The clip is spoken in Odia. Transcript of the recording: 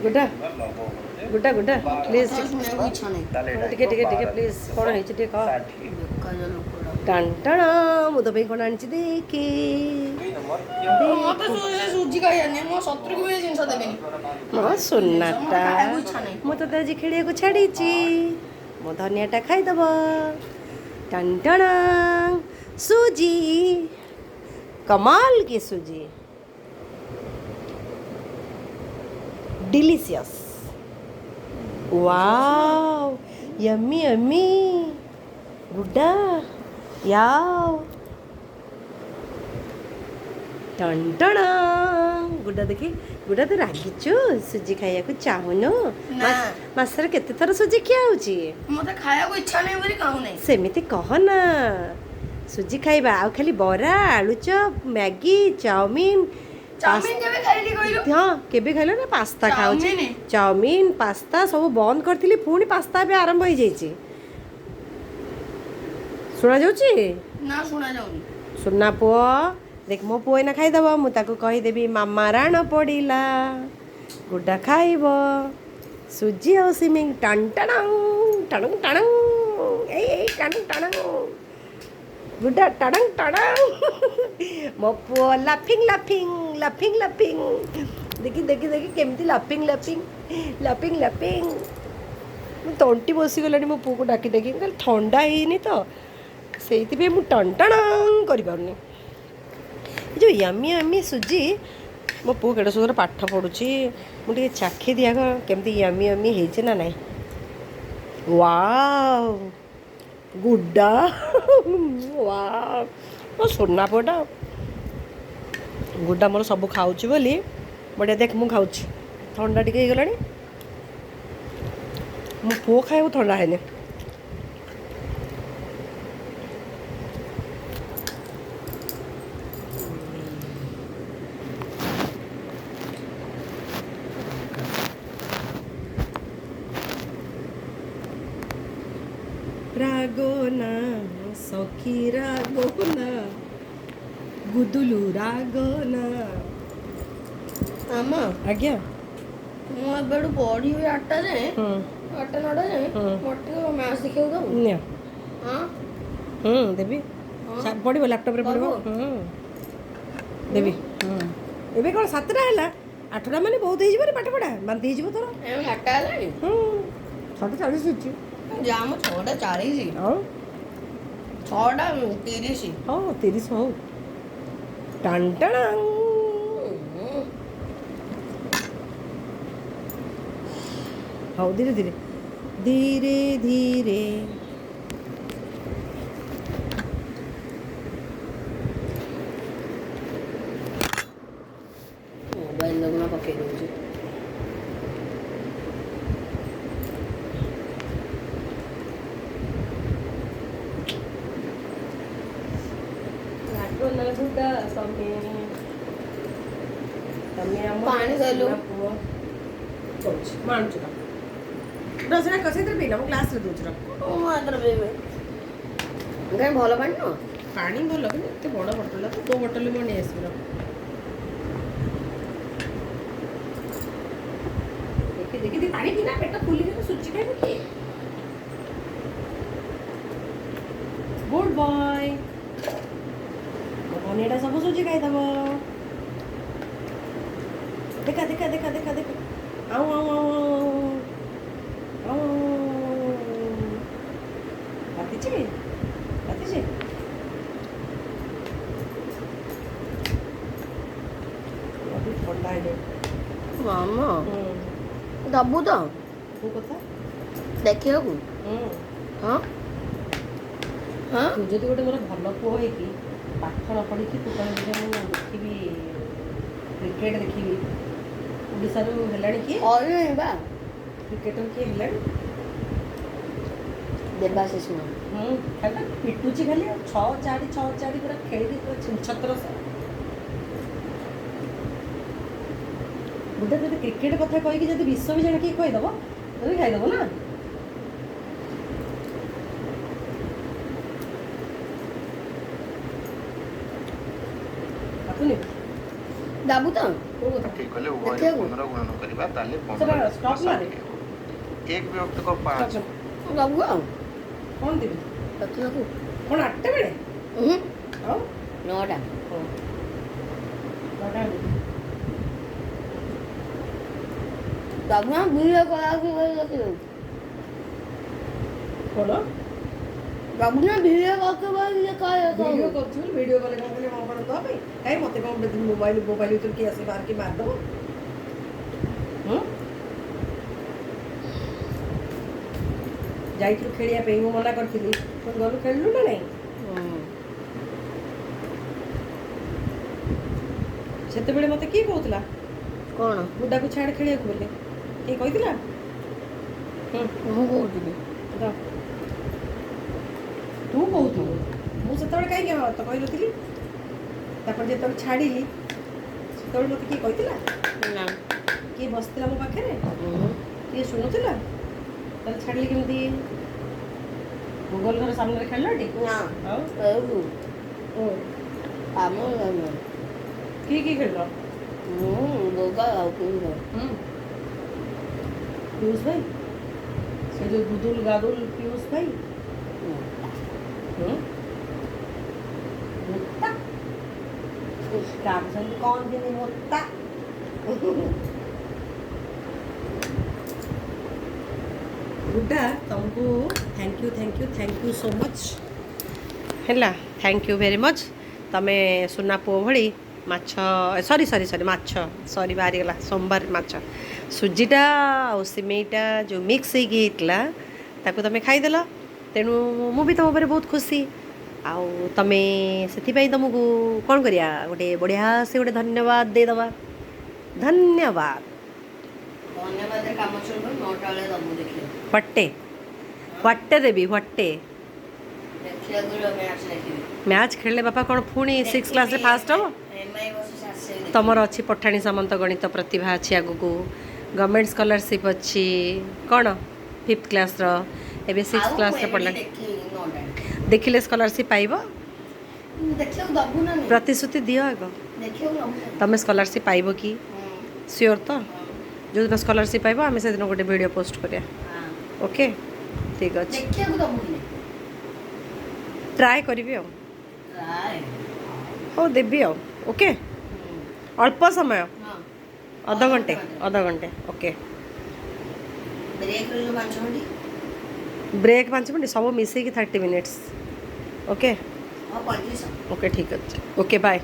ଗୁଡା, ଗୁଡା, ଗୁଡା, ପ୍ଲିଜ୍। ଶୁଣିବାକୁ ଇଚ୍ଛା ନାହିଁ। ଟିକେ ଟିକେ ଟିକେ ପ୍ଲିଜ୍। କ'ଣ ହେଇଛି ଟିକେ କହ। ବେକାରିଆ ଲୋକଟା। ଟଣ, ମୁଁ ତୋ ପାଇଁ କ'ଣ ଆଣିଛି ଦେଖେ। ମତେ ସୁଜି ଖାଇବାନି, ମୋ ଶତ୍ରୁକୁ ବି ଏ ଜିନିଷ ଦେବେନି। ମୋ ସୁନାଟା। ଖାଇବାକୁ ଇଚ୍ଛା ନାହିଁ। ମୁଁ ତୋତେ ଆଜି ଖେଳିବାକୁ ଛାଡ଼ିଛି, ମୋ ଧନିଆଟା ଖାଇଦବ। ଟଣ, ସୁଜି, କମାଲ କି ସୁଜି, ଡିଲିସିୟସ୍, ୱାଓ, ୟମି ୟମି। ଗୁଡା, ୟାଓ, ଟଣ। ଗୁଡା ଦେଖି, ଗୁଡା, ତୁ ରାଗିଛୁ? ସୁଜି ଖାଇବାକୁ ଚାହୁଁନୁ? ନା। ମାସରେ କେତେ ଥର ସୁଜି ଖିଆ ହଉଛି? ମତେ ଖାଇବାକୁ ଇଚ୍ଛା ନାହିଁ ବୋଲି ଖାଉନାହିଁ। ସେମିତି କହନା। ସୁଜି ଖାଇବା ଆଉ ଖାଲି ବରା, ଆଳୁଚପ, ମ୍ୟାଗି, ଚାଉମିନ। ଚାଉମିନ କେବେ ଖାଇଲି କହିଲୁ? ହଁ, କେବେ ଖାଇଲ ନା? ପାସ୍ତା ଖାଉଛି। ଚାଉମିନ? ଚାଉମିନ, ପାସ୍ତା ସବୁ ବନ୍ଦ କରିଥିଲି, ପୁଣି ପାସ୍ତା ଏବେ ଆରମ୍ଭ ହେଇଯାଇଛି। ଶୁଣାଯାଉଛି? ନା, ଶୁଣା ଯାଉନି। ସୁନା ପୁଅ, ଦେଖ, ମୋ ପୁଅ ଏଇନା ଖାଇଦବ, ମୁଁ ତାକୁ କହିଦେବି ମାମା ରାଣ ପଡ଼ିଲା। ଗୁଡା ଖାଇବ ସୁଜି ଆଉ ସିମିଂ। ଟାଣ ଟାଣ ଟାଣ ଟାଣ, ଏଇ ଏଇ, ଟାଣ ଟାଣ, ଗୁଡା, ଟାଣ ଟାଣ। ମୋ ପୁଅ ଲାଫିଂ ଲାଫିଂ ଲାଫିଂ ଲାଫିଂ। ଦେଖି ଦେଖି ଦେଖି, କେମିତି ଲାଫିଂ ଲାଫିଂ ଲାଫିଂ ଲାଫିଂ। ମୁଁ ତଣ୍ଟି ବସିଗଲାଣି ମୋ ପୁଅକୁ ଡାକି ଡାକି। ମୁଁ କହିଲି ଥଣ୍ଡା ହେଇନି ତ, ସେଇଥିପାଇଁ ମୁଁ ଟଣ ଟଣ କରିପାରୁନି। ଏ ଯେଉଁ ୟମି ୟମି ସୁଜି, ମୋ ପୁଅ କେଡ଼େ ସୁନ୍ଦର ପାଠ ପଢ଼ୁଛି। ମୁଁ ଟିକେ ଚାଖି ଦିଏ ଆଗ, କେମିତି ୟମି ୟମି ହେଇଛି ନା ନାହିଁ। ୱାଓ ଗୁଡା, ୱାଓ, ମୋ ସୁନା ପୁଅଟା। ଗୁଡା ମୋର ସବୁ ଖାଉଛି ବୋଲି ବଢ଼ିଆ। ଦେଖ, ମୁଁ ଖାଉଛି, ଥଣ୍ଡା ଟିକେ ହେଇଗଲାଣି। ମୋ ପୁଅ ଖାଇବାକୁ ଥଣ୍ଡା ହେଇନି। ରାଗ ନା ସଖୀ, ରାଗ ନା ଗୁଦୁଲୁ, ରାଗ ନା। ମାମା। ଆଜ୍ଞା। ମୁଁ ଏବେଠୁ ପଢିବି 8ଟା ଯାଏଁ, 8ଟା 9ଟା ଯାଏଁ। ମୋର ଟିକେ ମ୍ୟାଚ୍ ଦେଖିବାକୁ ଦବୁ? ନିଅ। ହଁ। ହୁଁ, ଦେବି। ହଁ। ପଢ଼ିବ, ଲ୍ୟାପଟପ୍ରେ ପଢ଼ିବ। ଦବୁ? ହୁଁ, ଦେବି। ଏବେ କ'ଣ 7ଟା ହେଲା? 8ଟା ମାନେ ବହୁତ ହେଇଯିବନି? ପାଠ ପଢ଼ା ବାନ୍ତି ହେଇଯିବ ତୋର। ଏବେ 7ଟା ହେଲାଣି? ହୁଁ, 6ଟା 40 ଅଛି। ଯା ମ, 6ଟା 40? ଆଉ? 6ଟା 30। ହଁ, 30 ହଉ। ଟାଣ ଟାଣ। ହଉ, ଧୀରେ ଧୀରେ ଧୀରେ ଧୀରେ। ମୋବାଇଲ ଦେଖୁନ, ପକେଇ ଦଉଛି। ରାଗ ନା ଗୁଡା, ତମେ ତମେ ଆମ ପାଣି ଦେଲୁ। ସୁନା ପୁଅ। ଦଉଛି, ମୁଁ ଆଣୁଛି ତ। ର, ସେଟା ସେଥିରେ ପିଇନା, ମୁଁ ଗ୍ଲାସରେ ଦଉଛି, ର। ମୁଁ ହାତରେ ପିଇବି କାଇଁ? ଭଲ ପାଣି ନୁହଁ? ପାଣି ଭଲ, କିନ୍ତୁ ଏତେ ବଡ଼ ବୋଟଲଟା ତ, ତୋ ବୋଟଲରେ ମୁଁ ନେଇ ଆସିବି, ର। ଦେଖି ଦେଖି ଦେଖି, ପାଣି ପିନା, ପେଟ ଫୁଲିଗଲେ ସୁଜି ଖାଇବ କିଏ? ଗୁଡ୍ ବୟ, ମୋ ଧନିଆଟା ସବୁ ସୁଜି ଖାଇଦବ। ଦେଖା ଦେଖା ଦେଖା ଦେଖା ଦେଖା, ଆଉ ଆଉ ଆଉ ଆଉ ଆଉ, ବାତିଛି ବାତିଛି। ଥଣ୍ଡା ହେଇଯାଉ। ମାମା, ଦବୁ ତ? କୋଉ କଥା? ଦେଖିବାକୁ। ହୁଁ। ହଁ ହଁ। ତୁ ଯଦି ଗୋଟେ ମୋର ଭଲ ପୁଅ ହେଇକି ପାଠ ନ ପଢ଼ିକି ତୁ କହିବୁ ଯେ ମୁଁ ଦେଖିବି, କ୍ରିକେଟ ଦେଖିବି, ଓଡ଼ିଶାରୁ ହେଲାଣି କିଏ? କହିନି ବା। କ୍ରିକେଟର କିଏ ହେଲାଣି? ଦେବାଶିଷ ମହାନ୍ତି। ହୁଁ, ଖାଲି ତ ପିଟୁଛି ଖାଲି ଆଉ, 6 4 6 4 ପୁରା ଖେଳିକି ପୁରା ଛିନଛତ୍ର। ଗୋଟେ ଯଦି କ୍ରିକେଟ କଥା କହିକି ଯଦି ବିଷ ବି ଜଣେ କିଏ ଖୁଆଇଦବ, ତ ବି ଖାଇଦବ ନା? ପାକୁନି। ଦବୁ ତ? କୋଉ କଥା? ଠିକ କଲେ ଉଭୟରେ ଦେଖିବାକୁ? ପୁନଃ ଗୁଣନ କରିବା, ତାହେଲେ ସେଟା 15 stop ମାରେ। 60 ହେବ। ଏକ ବିଭକ୍ତକ 5। ଦବୁ ଆଉ। କ'ଣ ଦେବି? ଦେଖିବାକୁ। କ'ଣ, 8ଟା ବେଳେ? ଉହୁଁ, ଆଉ? 9ଟା। ହଉ, 9ଟା ବେଳେ। ଦବୁ ନା ଭିଡ଼ିଓ କରିବାକୁ ଦେଖିବୁ। କ'ଣ? ଦବୁ ନା ଭିଡ଼ିଓ କରିକି? ଭିଡ଼ିଓ କରୁଛୁ ବୋଲି ଭିଡ଼ିଓ କଲେ କ'ଣ କଲେ, କ'ଣ ଦେବା ପାଇଁ? କାଇଁ, ମୋତେ କ'ଣ ମୋବାଇଲ ଭିତରୁ କିଏ ଆସି ବାହାରିକି ମାରିଦେବ? ହୁଁ, ଯାଇଥିଲୁ ଖେଳିବା ପାଇଁ, ମୁଁ ମନା କରିଥିଲି, ପୁଣି ଗଲୁ, ଖେଳିଲୁ ନା ନାଇଁ? ସେତେବେଳେ ମୋତେ କିଏ କହୁଥିଲା? କ'ଣ? ଗୁଡାକୁ ଛାଡ଼ ଖେଳିବାକୁ ବୋଲି କିଏ କହିଥିଲା? ହୁଁ? ମୁଁ କହୁଥିଲି। ତ ତୁ କହୁଥିଲୁ, ମୁଁ ସେତେବେଳେ କାହିଁକି ହଁ ତ କହିନଥିଲି? ତାପରେ ଯେତେବେଳେ ଛାଡ଼ିଲି, ସେତେବେଳେ ମୋତେ କିଏ କହିଥିଲା? ନା। କିଏ ବସିଥିଲା ମୋ ପାଖରେ? କିଏ ଶୁଣୁଥିଲା? ତାହେଲେ ଛାଡ଼ିଲି କେମିତି? ଗୁଗଲ ଘର ସାମ୍ନାରେ ଖେଳିଲଟି? ନା। ଆଉ? ଏଇଠୁ। ଓ। ଆମ କିଏ କିଏ ଖେଳିଲ? ମୁଁ, ବୋଗା ଆଉ କେହି ନୁହଁ। ହୁଁ, ପିୟୁଷ ଭାଇ, ସେ ଯୋଉ ଗୁଦୁଲ ଗାଦୁଲ ପିୟୁଷ ଭାଇ। ହୁଁ, ମୋଟା କାହାକୁ ସେମିତି କହନ୍ତିନି ମୋଟା। ଗୁଡା, ତମକୁ thank you, thank you, thank you so much. ହେଲା, thank you very much. ତମେ ସୁନା ପୁଅ ଭଳି ମାଛ, ସରି ସରି ସରି, ମାଛ ସରି ବାହାରିଗଲା, ସୋମବାର ମାଛ, ସୁଜିଟା ଆଉ ସିମେଇଟା ଯେଉଁ ମିକ୍ସ ହେଇକି ହେଇଥିଲା, ତାକୁ ତମେ ଖାଇଦେଲ। ତେଣୁ ମୁଁ ବି ତୁମ ଉପରେ ବହୁତ ଖୁସି। ଆଉ ତମେ ସେଥିପାଇଁ ତୁମକୁ କ'ଣ କରିବା, ଗୋଟେ ବଢ଼ିଆ ସେ ଗୋଟେ ଧନ୍ୟବାଦ ଦେଇଦେବା। ଧନ୍ୟବାଦ। ଧନ୍ୟବାଦରେ କାମ ଚଳିବ? 9ଟା ବେଳେ ଦବୁ ଦେଖିବାକୁ। ହ୍ୱାଟେ ହ୍ୱାଟେ ଦେବି, ହ୍ୱାଟେ। ଦେଖିବାକୁ ମ୍ୟାଚ୍ ଦେଖିବି। ମ୍ୟାଚ୍ ଖେଳିଲେ ବାପା କ'ଣ ପୁଣି ସିକ୍ସ କ୍ଲାସ୍ରେ ଫାଷ୍ଟ ହେବ? MI versus RCB. ତମର ଅଛି ପଠାଣି ସାମନ୍ତ ଗଣିତ ପ୍ରତିଭା ଅଛି, ଆଗକୁ ଗଭର୍ଣ୍ଣମେଣ୍ଟ ସ୍କଲାରସିପ୍ ଅଛି। କ'ଣ ଫିଫ୍ଥ କ୍ଲାସ୍ର, ଏବେ ସିକ୍ସ କ୍ଲାସ୍ରେ ପଢ଼ିଲା। ଦେଖିବି 9ଟା। ଦେଖିଲେ ସ୍କଲାରସିପ୍ ପାଇବ? ଦେଖିବାକୁ ଦବୁ ନା ନାଇଁ? ପ୍ରତିଶ୍ରୁତି ଦିଅ ଆଗ। ଦେଖିବାକୁ ଦବୁ ନା? ତମେ ସ୍କଲାରସିପ୍ ପାଇବ କି? ସିଓର ତ? ଯେଉଁଦିନ ସ୍କଲାରସିପ୍ ପାଇବ, ଆମେ ସେଦିନ ଗୋଟେ ଭିଡ଼ିଓ ପୋଷ୍ଟ କରିବା। ଓକେ, ଠିକ୍ ଅଛି। ଦେଖିବାକୁ ଦବୁ କି ନାଇଁ? ଟ୍ରାଏ କରିବି ଆଉ। ଟ୍ରାଏ। ହଉ, ଦେବି ଆଉ। ଓକେ, ଅଳ୍ପ ସମୟ। ହଁ। ଅଧଘଣ୍ଟେ, ଅଧଘଣ୍ଟେ, ଓକେ। ବ୍ରେକ୍ରେ ଯୋଉ 5 ମିନିଟ୍। ବ୍ରେକ୍ 5 ମିନିଟ୍, ସବୁ ମିଶେଇକି 30 ମିନିଟ୍ସ, ଓକେ? ହଁ, 35। ଓକେ, ଠିକ୍ ଅଛି। Okay, bye.